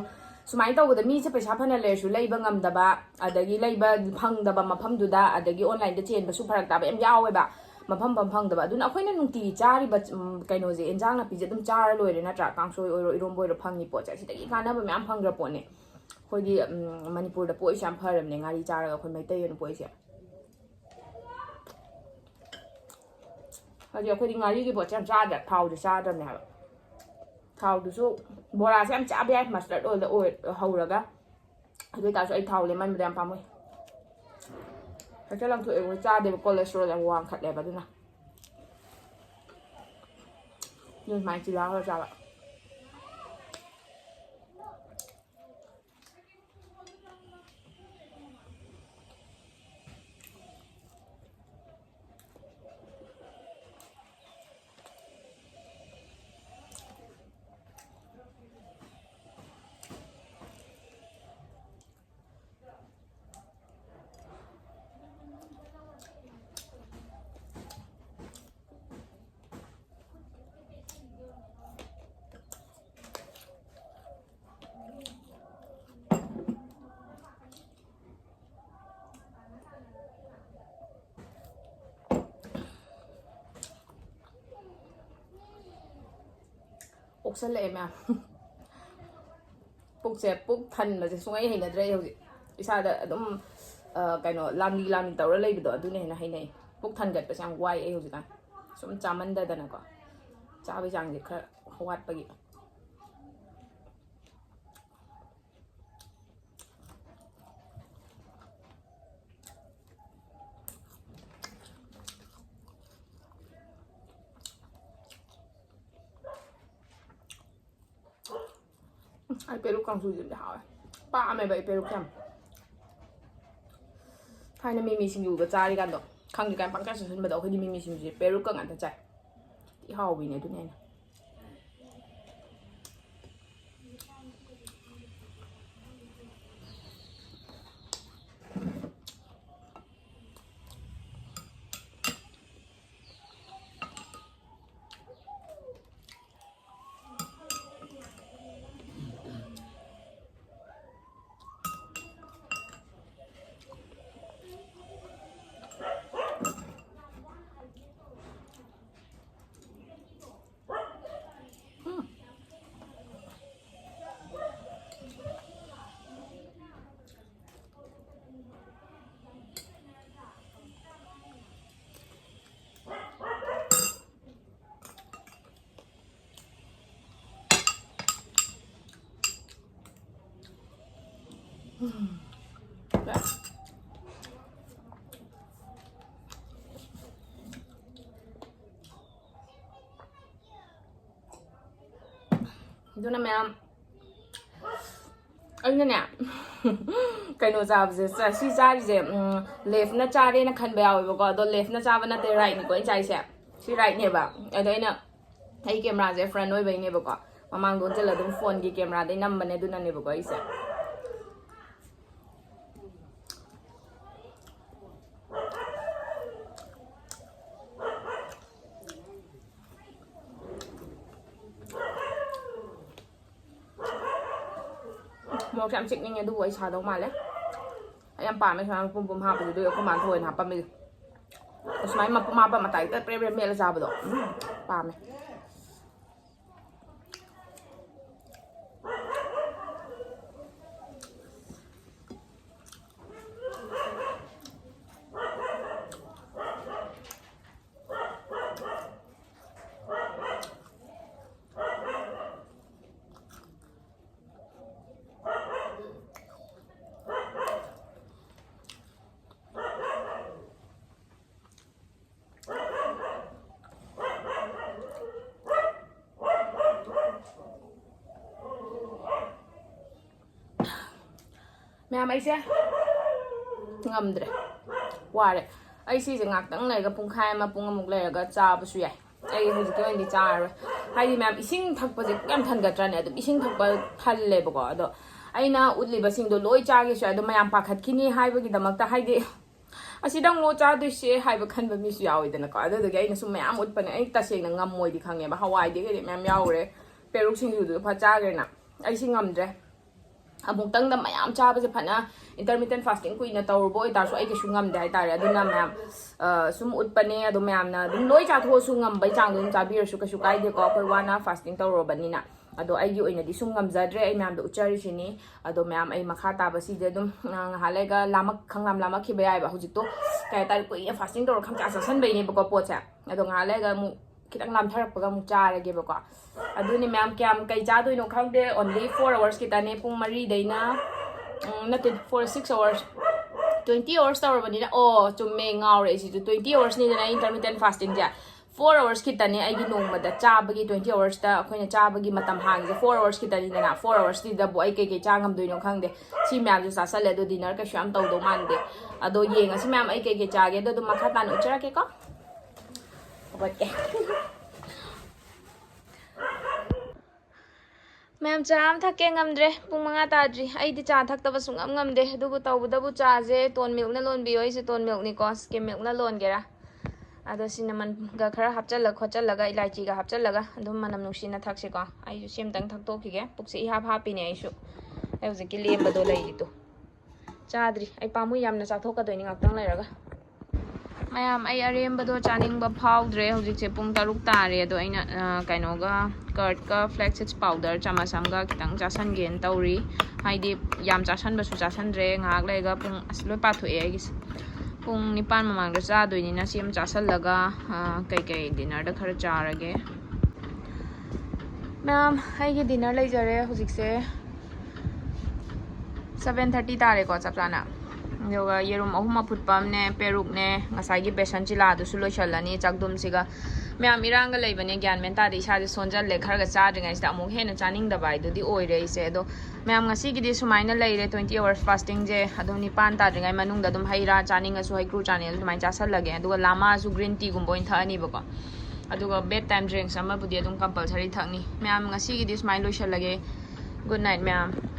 ꯁꯨꯃꯥꯏꯅ ꯇꯧꯕꯗ ꯃꯤꯁꯦ ꯄꯩꯁꯥ ꯐꯅ ꯂꯩꯔꯁꯨ ꯂꯩꯕ ꯉꯝꯗꯕ, ꯑꯗꯒꯤ ꯂꯩꯕ ꯐꯪꯗꯕ ꯃꯐꯝꯗꯨꯗ, ꯑꯗꯒꯤ ꯑꯣꯟꯂꯥꯏꯟꯗ ꯆꯦꯟꯕꯁꯨ ꯐꯔꯛ ꯇꯥꯕ ꯌꯥꯝ ꯌꯥꯎꯋꯦꯕ꯫ ꯃꯐꯝ ꯐꯝ ꯐꯪꯗꯕ꯫ ꯑꯗꯨꯅ ꯑꯩꯈꯣꯏꯅ ꯅꯨꯡꯇꯤꯒꯤ ꯆꯥꯔꯤꯕ, ꯎꯝ, ꯀꯩꯅꯣꯁꯦ, ꯏꯟꯖꯥꯡ ꯅꯥꯄꯤꯁꯦ ꯑꯗꯨꯝ ꯆꯥꯔ ꯂꯣꯏꯔꯦ ꯅꯠꯇ꯭ꯔꯥ? ꯀꯥꯡꯁꯣꯏ ꯑꯣꯏꯔꯣ, ꯏꯔꯣꯝꯕ ꯑꯣꯏꯔꯣ, ꯐꯪꯉꯤ ꯄꯣꯠꯁꯦ ꯑꯁꯤꯗꯒꯤ ꯀꯥꯟꯅꯕ ꯃꯌꯥꯝ ꯐꯪꯈ꯭ꯔ ꯄꯣꯠꯅꯦ꯫ ꯑꯩꯈꯣꯏꯗꯤ, ꯎꯝ, ꯃꯅꯤꯄꯨꯔꯗ ꯄꯣꯛꯏꯁꯦ ꯌꯥꯝ ꯐꯔꯕꯅꯦ, ꯉꯥꯔꯤ ꯆꯥꯔꯒ ꯑꯩꯈꯣꯏ ꯃꯩꯇꯩ ꯑꯣꯏꯅ ꯄꯣꯛꯏꯁꯦ꯫ ꯍꯥꯏꯗꯤ ꯑꯩꯈꯣꯏꯗꯤ ꯉꯥꯔꯤꯒꯤ ꯄꯣꯠꯁꯦ ꯌꯥꯝ ꯆꯥꯗ꯭ꯔꯦ, ꯊꯥꯎꯁꯦ ꯆꯥꯗ꯭ꯔꯕꯅꯦ ꯍꯥꯏꯕ꯫ ꯊꯥꯎꯗꯨꯁꯨ ꯕꯣꯔꯥꯁꯦ ꯌꯥꯝ ꯆꯥꯕ ꯌꯥꯏ, ꯃꯁꯇꯔꯗ ꯑꯣꯏꯜꯗ ꯑꯣꯏ ꯍꯧꯔꯒ꯫ ꯑꯗꯨ ꯑꯣꯏꯇꯥꯔꯁꯨ ꯑꯩ ꯊꯥꯎ ꯂꯦꯝꯃꯟꯕꯗ ꯌꯥꯝ ꯄꯥꯝꯃꯨꯏ꯫ ꯍꯦꯛꯇ ꯂꯪꯊꯣꯛꯑꯦꯕ, ꯆꯥꯗꯦꯕ, cholesterol ꯌꯥꯝ ꯋꯥꯡꯈꯠꯂꯦꯕ꯫ ꯑꯗꯨꯅ ꯑꯗꯨ ꯁꯨꯃꯥꯏꯅ ꯆꯤꯜꯍꯥꯎꯔ ꯆꯥꯕ꯫ ꯑꯣꯛꯁꯜꯂꯛꯑꯦ ꯃꯌꯥꯝ꯫ ꯄꯨꯛꯁꯦ, ꯄꯨꯛ ꯊꯟꯕꯁꯦ ꯁꯨꯡꯍꯩ ꯍꯩꯅꯗ꯭ꯔꯦ ꯑꯩ ꯍꯧꯖꯤꯛ꯫ ꯏꯁꯥꯗ ꯑꯗꯨꯝ, ꯑ, ꯀꯩꯅꯣ, ꯂꯥꯝꯂꯤ ꯂꯥꯝꯂꯤ ꯇꯧꯔ ꯂꯩꯕꯗꯣ, ꯑꯗꯨꯅ ꯍꯦꯟꯅ ꯍꯩꯅꯩ꯫ ꯄꯨꯛ ꯊꯟꯒꯠꯄꯁꯦ ꯌꯥꯝ ꯋꯥꯏ ꯑꯩ ꯍꯧꯖꯤꯛꯀꯥꯟ꯫ ꯁꯨꯝ ꯆꯥꯃꯟꯗꯗꯅꯀꯣ꯫ ꯆꯥꯕꯒꯤ ꯆꯥꯡꯁꯦ ꯈꯔ ꯋꯥꯠꯄꯒꯤ꯫ ꯑꯩ ꯄꯦꯔꯨꯛ ꯀꯥꯡꯁꯨꯁꯤꯗꯤ ꯍꯥꯎꯋꯦ꯫ ꯄꯥꯝꯃꯦꯕ ꯑꯩ ꯄꯦꯔꯨꯛꯁꯦ ꯌꯥꯝ꯫ ꯊꯥꯏꯅ ꯃꯤꯃꯤ ꯁꯤꯡꯖꯨꯒ ꯆꯥꯔꯤꯀꯥꯟꯗꯣ, ꯈꯪꯗ꯭ꯔꯤꯀꯥꯟ ꯄꯪꯆꯥ ꯆꯥꯁꯤꯟꯕꯗꯣ, ꯑꯩꯈꯣꯏꯗꯤ ꯃꯤꯃꯤ ꯁꯤꯡꯖꯨꯁꯦ ꯄꯦꯔꯨꯛꯀ ꯉꯥꯛꯇ ꯆꯥꯏ꯫ ꯊꯤ ꯍꯥꯎꯕꯤꯅꯦ ꯑꯗꯨꯅ ꯍꯦꯟꯅ꯫ ꯑꯗꯨꯅ ꯃꯌꯥꯝ, ꯑꯩꯅꯅꯦ, ꯀꯩꯅꯣ ꯆꯥꯕꯁꯦ, ꯆꯥ-, ꯁꯤ ꯆꯥꯔꯤꯁꯦ, ꯎꯝ, ꯂꯦꯐꯅ ꯆꯥꯔꯦꯅ ꯈꯟꯕ ꯌꯥꯎꯋꯦꯕꯀꯣ꯫ ꯑꯗꯣ ꯂꯦꯐꯅ ꯆꯥꯕ ꯅꯠꯇꯦ, ꯔꯥꯏꯠꯅꯤꯀꯣ ꯑꯩꯅ ꯆꯥꯏꯁꯦ꯫ ꯁꯤ ꯔꯥꯏꯠꯅꯦꯕ꯫ ꯑꯗꯣ ꯑꯩꯅ, ꯑꯩ ꯀꯦꯃꯦꯔꯥꯁꯦ ꯐ꯭ꯔꯟ ꯑꯣꯏꯕꯩꯅꯦꯕꯀꯣ, ꯃꯃꯥꯡꯗ ꯑꯣꯟꯁꯤꯜꯂ ꯑꯗꯨꯝ ꯐꯣꯟꯒꯤ ꯀꯦꯃꯦꯔꯥꯗꯩ ꯅꯝꯕꯅꯦ, ꯑꯗꯨꯅꯅꯦꯕꯀꯣ ꯑꯩꯁꯦ꯫ ꯃꯣꯔꯣꯛꯁꯦ ꯌꯥꯝ ꯆꯤꯛꯅꯤꯡꯉꯦ, ꯑꯗꯨꯕꯨ ꯑꯩ ꯁꯥꯗꯧ ꯃꯥꯜꯂꯦ꯫ ꯑꯩ ꯌꯥꯝ ꯄꯥꯝꯃꯦ ꯁꯨꯃꯥꯏꯅ ꯄꯨꯝ ꯄꯨꯝ ꯍꯥꯞꯄꯗꯨꯗꯤ, ꯑꯩꯈꯣꯏ ꯃꯥꯅ ꯊꯑꯣꯏꯅ ꯍꯥꯞꯄꯝꯃꯤꯁꯦ꯫ ꯑꯁꯨꯃꯥꯏꯅ ꯃꯄꯨꯝ ꯍꯥꯞꯄ ꯃꯇꯥꯏꯗ ꯄ꯭ꯔꯦꯝ ꯄ꯭ꯔꯦꯝ ꯃꯦꯠꯂ ꯆꯥꯕꯗꯣ, ꯎꯝ, ꯄꯥꯝꯃꯦ꯫ ꯃꯌꯥꯝ, ꯑꯩꯁꯦ ꯉꯝꯗ꯭ꯔꯦ, ꯋꯥꯔꯦ꯫ ꯑꯩ ꯁꯤꯁꯦ ꯉꯥꯛꯇꯪ ꯂꯩꯔꯒ, ꯄꯨꯡꯈꯥꯏ ꯑꯃ, ꯄꯨꯡ ꯑꯃꯨꯛ ꯂꯩꯔꯒ ꯆꯥꯕꯁꯨ ꯌꯥꯏ꯫ ꯑꯩ ꯍꯧꯖꯤꯛꯀꯤ ꯑꯣꯏꯅꯗꯤ ꯆꯥꯔꯔꯣꯏ꯫ ꯍꯥꯏꯗꯤ ꯃꯌꯥꯝ, ꯏꯁꯤꯡ ꯊꯛꯄꯁꯦ ꯄꯨꯛ ꯌꯥꯝ ꯊꯟꯒꯠꯇ꯭ꯔꯅꯦ? ꯑꯗꯨꯝ ꯏꯁꯤꯡ ꯊꯛꯄ ꯊꯜꯂꯦꯕꯀꯣ꯫ ꯑꯗꯣ ꯑꯩꯅ ꯎꯠꯂꯤꯕꯁꯤꯡꯗꯣ ꯂꯣꯏ ꯆꯥꯒꯦꯁꯨ ꯌꯥꯏ, ꯑꯗꯣ ꯃꯌꯥꯝ ꯄꯥꯈꯠꯈꯤꯅꯤ ꯍꯥꯏꯕꯒꯤꯗꯃꯛꯇ, ꯍꯥꯏꯗꯤ ꯑꯁꯤꯗꯪꯂꯣ ꯆꯥꯗꯣꯏꯁꯦ ꯍꯥꯏꯕ ꯈꯟꯕ ꯃꯤꯁꯨ ꯌꯥꯎꯋꯤꯗꯅꯀꯣ꯫ ꯑꯗꯨꯗꯨꯒꯤ ꯑꯩꯅ ꯁꯨꯝ ꯃꯌꯥꯝ ꯎꯠꯄꯅꯦ꯫ ꯑꯩ ꯇꯁꯦꯡꯅ ꯉꯝꯃꯣꯏꯗꯤ ꯈꯪꯉꯦꯕ, ꯍꯋꯥꯏꯗꯤ ꯀꯩꯗꯤ ꯃꯌꯥꯝ ꯌꯥꯎꯈ꯭ꯔꯦ, ꯄꯦꯔꯨꯛ ꯁꯤꯡꯖꯨꯗꯨꯁꯨ ꯐꯠ ꯆꯥꯈ꯭ꯔꯦꯅ꯫ ꯑꯩꯁꯤ ꯉꯝꯗ꯭ꯔꯦ꯫ ꯑꯃꯨꯛꯇꯪꯗ ꯃꯌꯥꯝ ꯆꯥꯕꯁꯦ ꯐꯅ, intermittent fasting ꯀꯨꯏꯅ ꯇꯧꯔꯨꯕ ꯑꯣꯏꯇꯥꯔꯁꯨ ꯑꯩ ꯀꯩꯁꯨ ꯉꯝꯗꯦ ꯍꯥꯏꯇꯥꯔꯦ꯫ ꯑꯗꯨꯅ ꯃꯌꯥꯝ, ꯑ, ꯁꯨꯝ ꯎꯠꯄꯅꯦ꯫ ꯑꯗꯣ ꯃꯌꯥꯝꯅ ꯑꯗꯨꯝ ꯂꯣꯏ ꯆꯥꯊꯣꯛꯑꯁꯨ, ꯉꯝꯕꯩ ꯆꯥꯡꯗꯣ ꯑꯗꯨꯝ ꯆꯥꯕꯤꯔꯁꯨ ꯀꯩꯁꯨ ꯀꯥꯏꯗꯦꯀꯣ꯫ ꯑꯩꯈꯣꯏ ꯋꯥꯅ fasting ꯇꯧꯔꯨꯔꯕꯅꯤꯅ꯫ ꯑꯗꯣ ꯑꯩꯒꯤ ꯑꯣꯏꯅꯗꯤ ꯁꯨꯝ ꯉꯝꯖꯗ꯭ꯔꯦ, ꯑꯩ ꯃꯌꯥꯝꯗ ꯎꯠꯆꯔꯤꯁꯤꯅꯤ꯫ ꯑꯗꯣ ꯃꯌꯥꯝ, ꯑꯩ ꯃꯈꯥ ꯇꯥꯕꯁꯤꯗꯤ ꯑꯗꯨꯝ, ꯑ, ꯉꯥꯏꯍꯥꯛ ꯂꯩꯔꯒ ꯂꯥꯃꯛ-, ꯈꯪꯂꯥꯝ ꯂꯥꯃꯛꯈꯤꯕ ꯌꯥꯏꯑꯕ꯫ ꯍꯧꯖꯤꯛꯇꯣ ꯀꯩ ꯍꯥꯏꯇꯥꯔꯦ, ꯀꯨꯏꯅ fasting ꯇꯧꯔ ꯈꯪꯆꯥ ꯆꯥꯁꯟꯕꯩꯅꯦꯕꯀꯣ ꯄꯣꯠꯁꯦ꯫ ꯑꯗꯣ ꯉꯥꯏꯍꯥꯛ ꯂꯩꯔꯒ ꯑꯃꯨꯛ ꯈꯤꯇꯪ ꯂꯥꯝꯊꯔꯛꯄꯒ ꯑꯃꯨꯛ ꯆꯥꯔꯒꯦꯕꯀꯣ꯫ ꯑꯗꯨꯅꯤ ꯃꯌꯥꯝ, ꯀꯌꯥꯝ ꯀꯩ ꯆꯥꯗꯣꯏꯅꯣ ꯈꯪꯗꯦ꯫ Only four hours ꯈꯤꯇꯅꯦ, ꯄꯨꯡ ꯃꯔꯤꯗꯩꯅ ꯎꯝ, ꯅꯠꯇꯦ, for six hours, twenty hours ꯇꯧꯔꯕꯅꯤꯅ, ꯑꯣ, ꯆꯨꯝꯃꯦ, ꯉꯥꯎꯔꯦ ꯑꯩꯁꯤꯁꯨ꯫ Twenty hoursꯅꯤꯗꯅ intermittent fastingꯁꯦ꯫ Four hours ꯈꯤꯇꯅꯦ ꯑꯩꯒꯤ ꯅꯣꯡꯃꯗ ꯆꯥꯕꯒꯤ, twenty hoursꯇ ꯑꯩꯈꯣꯏꯅ ꯆꯥꯕꯒꯤ ꯃꯇꯝ ꯍꯥꯡꯉꯤꯁꯦ four hours ꯈꯤꯇꯅꯤꯗꯅ꯫ Four hoursꯇꯨꯗꯕꯨ ꯑꯩ ꯀꯩꯀꯩ ꯆꯥ ꯉꯝꯗꯣꯏꯅꯣ ꯈꯪꯗꯦ꯫ ꯁꯤ ꯃꯌꯥꯝꯁꯦ ꯆꯥꯁꯜꯂꯦ, ꯑꯗꯣ dinner ꯀꯩꯁꯨ ꯌꯥꯝ ꯇꯧꯗꯧ ꯃꯥꯟꯗꯦ꯫ ꯑꯗꯣ ꯌꯦꯡꯉꯁꯤ ꯃꯌꯥꯝ ꯑꯩ ꯀꯩꯀꯩ ꯆꯥꯒꯦ꯫ ꯑꯗꯣ ꯑꯗꯨꯝ ꯃꯈꯥ ꯇꯥꯅ ꯎꯠꯆꯔꯛꯀꯦꯀꯣ꯫ ꯍꯧꯒꯠꯀꯦ꯫ ꯃꯌꯥꯝ, ꯆꯥ ꯑꯃ ꯊꯛꯀꯦ, ꯉꯝꯗ꯭ꯔꯦ, ꯄꯨꯡ ꯃꯉꯥ ꯇꯥꯗ꯭ꯔꯤ꯫ ꯑꯩꯗꯤ ꯆꯥ ꯊꯛꯇꯕ ꯁꯨꯡꯉꯝ ꯉꯝꯗꯦ꯫ ꯑꯗꯨꯕꯨ ꯇꯧꯕꯇꯕꯨ ꯆꯥꯁꯦ ꯇꯣꯟ milkꯅ ꯂꯣꯟꯕꯤꯌꯣ꯫ ꯑꯩꯁꯦ ꯇꯣꯟ milkꯅꯤꯀꯣ, skim milkꯅ ꯂꯣꯟꯒꯦꯔꯥ꯫ ꯑꯗꯣ cinnamonꯒ ꯈꯔ ꯍꯥꯞꯆꯜꯂ ꯈꯣꯠꯆꯜꯂꯒ, ꯏꯂꯥꯏꯆꯤꯒ ꯍꯥꯞꯆꯜꯂꯒ ꯑꯗꯨꯝ ꯃꯅꯝ ꯅꯨꯡꯁꯤꯅ ꯊꯛꯁꯤꯀꯣ꯫ ꯑꯩꯁꯨ ꯁꯤ ꯑꯝꯇꯪ ꯊꯛꯇꯣꯛꯈꯤꯒꯦ꯫ ꯄꯨꯛꯁꯦ ꯏꯍꯥꯞ ꯍꯥꯞꯄꯤꯅꯦ ꯑꯩꯁꯨ꯫ ꯑꯩ ꯍꯧꯖꯤꯛꯀꯤ ꯂꯦꯝꯕꯗꯣ ꯂꯩꯔꯤꯗꯣ꯫ ꯆꯥꯗ꯭ꯔꯤ꯫ ꯑꯩ ꯄꯥꯝꯃꯨꯏ ꯌꯥꯝꯅ, ꯆꯥꯊꯣꯛꯀꯗꯣꯏꯅꯤ ꯉꯥꯛꯇꯪ ꯂꯩꯔꯒ꯫ ꯃꯌꯥꯝ, ꯑꯩ ꯑꯔꯦꯝꯕꯗꯣ ꯆꯥꯅꯤꯡꯕ ꯐꯥꯎꯗ꯭ꯔꯦ꯫ ꯍꯧꯖꯤꯛꯁꯦ ꯄꯨꯡ ꯇꯔꯨꯛ ꯇꯥꯔꯦ꯫ ꯑꯗꯣ ꯑꯩꯅ, ꯑ, ꯀꯩꯅꯣꯒ, curd ꯀ flax seeds powder ꯆꯥꯃꯁ ꯑꯃꯒ ꯈꯤꯇꯪ ꯆꯥꯁꯟꯒꯦꯅ ꯇꯧꯔꯤ꯫ ꯍꯥꯏꯗꯤ ꯌꯥꯝ ꯆꯥꯁꯟꯕꯁꯨ ꯆꯥꯁꯟꯗ꯭ꯔꯦ꯫ ꯉꯥꯏꯍꯥꯛ ꯂꯩꯔꯒ ꯄꯨꯡ, ꯑꯁ, ꯂꯣꯏ ꯄꯥꯊꯣꯛꯑꯦ ꯑꯩꯒꯤꯁꯦ꯫ ꯄꯨꯡ ꯅꯤꯄꯥꯟ ꯃꯃꯥꯡꯗ ꯆꯥꯗꯣꯏꯅꯤꯅ ꯁꯤ ꯑꯃ ꯆꯥꯁꯜꯂꯒ, ꯑ, ꯀꯩꯀꯩ dinnerꯗ ꯈꯔ ꯆꯥꯔꯒꯦ꯫ ꯃꯌꯥꯝ, ꯑꯩꯒꯤ dinner ꯂꯩꯖꯔꯦ ꯍꯧꯖꯤꯛꯁꯦ꯫ Seven thirty ꯇꯥꯔꯦꯀꯣ, ꯆꯞ ꯆꯥꯅ꯫ ꯑꯗꯨꯒ ꯌꯦꯔꯨꯝ ꯑꯍꯨꯝ ꯑꯐꯨꯠꯄ ꯑꯃꯅꯦ, ꯄꯦꯔꯨꯛꯅꯦ, ꯉꯁꯥꯏꯒꯤ ꯕꯦꯁꯟ ꯆꯤꯂꯥꯗꯨꯁꯨ ꯂꯣꯏꯁꯜꯂꯅꯤ, ꯆꯥꯛꯗꯨꯝꯁꯤꯒ꯫ ꯃꯌꯥꯝ, ꯏꯔꯥꯡꯒ ꯂꯩꯕꯅꯦ, ꯒ꯭ꯌꯥꯟ ꯃꯦꯟ ꯇꯥꯗꯦ꯫ ꯏꯁꯥꯁꯦ ꯁꯣꯟꯖꯜꯂꯦ, ꯈꯔꯒ ꯆꯥꯗ꯭ꯔꯤꯉꯩꯁꯤꯗ ꯑꯃꯨꯛ ꯍꯦꯟꯅ ꯆꯥꯅꯤꯡꯗꯕ ꯍꯥꯏꯗꯨꯗꯤ ꯑꯣꯏꯔꯦ ꯑꯩꯁꯦ꯫ ꯑꯗꯣ ꯃꯌꯥꯝ, ꯉꯁꯤꯒꯤꯗꯤ ꯁꯨꯃꯥꯏꯅ ꯂꯩꯔꯦ, twenty hours fastingꯁꯦ꯫ ꯑꯗꯨꯝ ꯅꯤꯄꯥꯟ ꯇꯥꯗ꯭ꯔꯤꯉꯩ ꯃꯅꯨꯡꯗ ꯑꯗꯨꯝ ꯍꯩ ꯔꯥ ꯆꯥꯅꯤꯡꯉꯁꯨ, ꯍꯩꯀ꯭ꯔꯨ ꯆꯥꯅꯤꯡꯉꯁꯨ ꯑꯗꯨꯃꯥꯏꯅ ꯆꯥꯁꯜꯂꯒꯦ꯫ ꯑꯗꯨꯒ ꯂꯥꯝꯃꯛꯑꯁꯨ green teaꯒꯨꯝꯕ ꯑꯣꯏꯅ ꯊꯛꯑꯅꯤꯕꯀꯣ꯫ ꯑꯗꯨꯒ bed time drinks ꯑꯃꯕꯨꯗꯤ ꯑꯗꯨꯝ compulsory ꯊꯛꯅꯤ꯫ ꯃꯌꯥꯝ, ꯉꯁꯤꯒꯤꯗꯤ ꯁꯨꯃꯥꯏꯅ ꯂꯣꯏꯁꯜꯂꯒꯦ꯫ Good night ꯃꯌꯥꯝ꯫